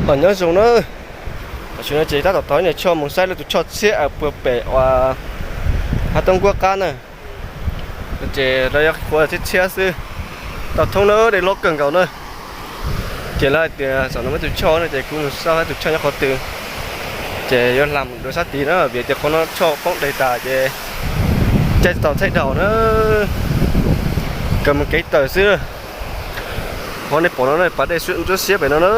Nyob zoo na, tam sim no ces tab tom tau ib niag choj mus saib lawv tus choj tshiab puag pem uas hav toob nkuab qab na. Ces lawv yuav qhuav tshiab tshiab xwb, tau thoob na, dej loj kawg nkaus na. Ces lawv hais tias txog no muaj tus choj no ces kuv mus saib tus choj nyob qhov twg, ces yuav hla mus dua sab tid na, vim tias qhov no choj poob dej tas ces caij tsis tau thaij daus na, kawg mus kev tawm xwb. Qhov nej pom no na, pas dej ntsuab xiab pem no na.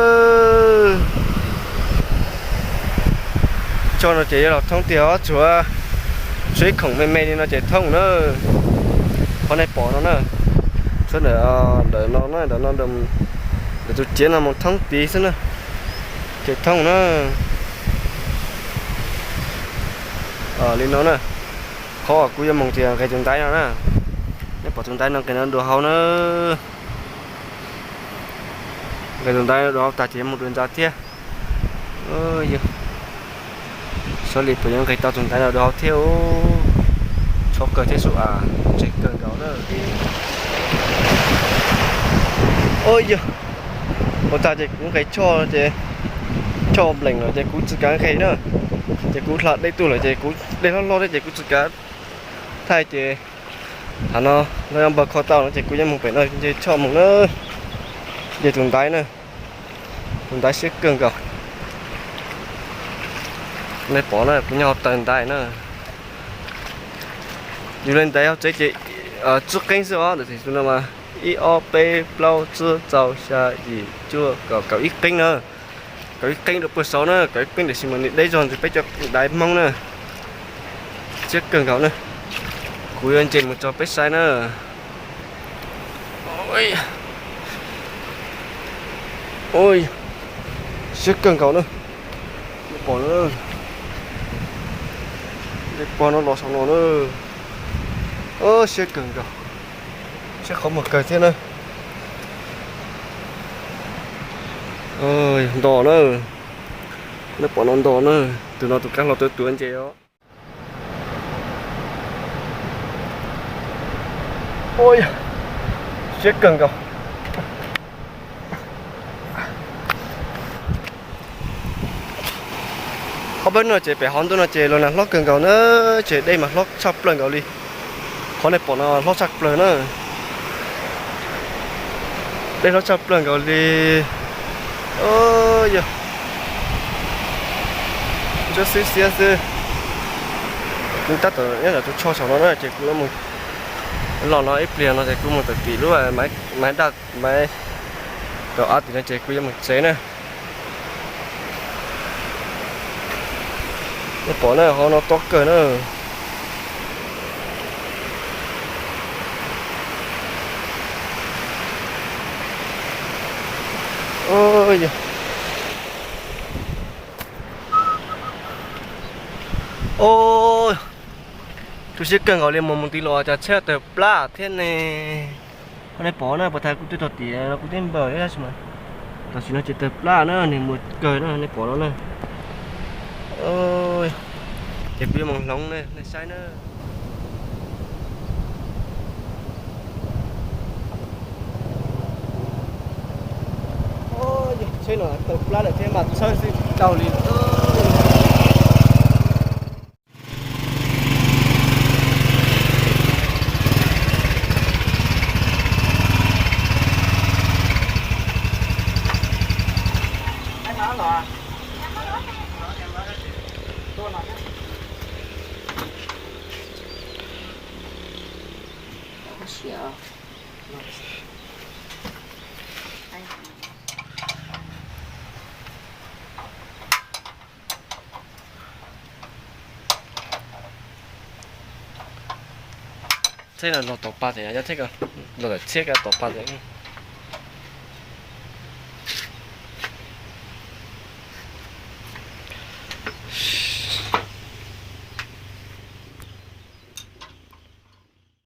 Choj no ces yuav los thoob tiag os, tshuav, tshuav ib khoom me me li no ces thoob na. Qhov nej pom no na, tshuav ntawm, ntawm no na, ntawm no, ntawm tus ciav no mus thoob tid xwb na, ces thoob na. Li no na, qhov uas kuv yuav mus ces nqis tus ntaiv no na. Nej pom tus ntaiv no nqis no dua hauv na. Nqis tus ntaiv no dua hauv tas ces yuav mus dua ntxa thiab. Xyov li puas yuav nqis tau tus ntaiv no dua hauv thiab. Txhob kawg thiab xub as, tseg kawg nkaus na. Ua yog, ua tas ces kuv nqis choj ces choj nplees lawm ces kuv tsis kav nqis na. Ces kuv hla dej tuaj lawm ces kuv dej hlob hlob thiab ces kuv tsis kav thaij ces thaum no lawv yuav npawg kho tau no ces kuv yuav mus pem no nce choj mus na. Nce tus ntaiv na, tus ntaiv siab kawg nkaus. Nej pom na, kuv nyob hauv taw ntaiv na. Yus li ntaiv hauv tsev ces tsib qeeb xwb os, ntawm tus no mas ib ob peb plaub tsib rau xya yim cuaj kaum, kaum ib qeeb na. Kaum ib qeeb rau puag saud na, kaum ib qeeb tiam sis mas nws deb zog ntxiv peb cov ntaiv Hmoob na. Siab kawg nkaus na. Kuv yuav nce mus tso peb saib na. Siab kawg nkaus na. Pom, pog no los saum no na. Siab kawg nkaus. Siab qhov muag kawg thiab na. Nto na. Nej pom no nto na. Tus no tus kab hlau tuav tuav ntses os. Siab kawg nkaus. Ob peb hnub no ces pem hov ntuj no ces los nag hlob kawg nkaus na, ces dej mas hlob tshaj plaws nkaus li. Qhov nej pom no hlob tshaj plaws na. Dej hlob tshaj plaws nkaus li. Yog ntsuab xwb xiab xwb. Kuv tab tom nyob ntawm tus tsho saum no na ces kuv yuav mus, los no ib pliag no ces kuv mus tawm tim lub maiv daj maiv tom av tim no ces kuv yuav mus tsev na. Nej pom na, hov no tob kawg na. Tu siab kawg nkaus li, mus mus tid los cas tsheb tawg plab thiab ne. Qhov nej pom na, puas thaum kuv twb tau tias no kuv twb npawg thiab tab sis mas tam sim no ces tawg plab na, nws muaj kawg na, nej pom no na. Ces kuv yuav mus hloov nej saib na. Tsheb no tawg plab lawm thiab mas tshawb xwb tsis tau li. Tsheb no los tom pas tes, yog tsheb los tom txhiab ka tom pas tes.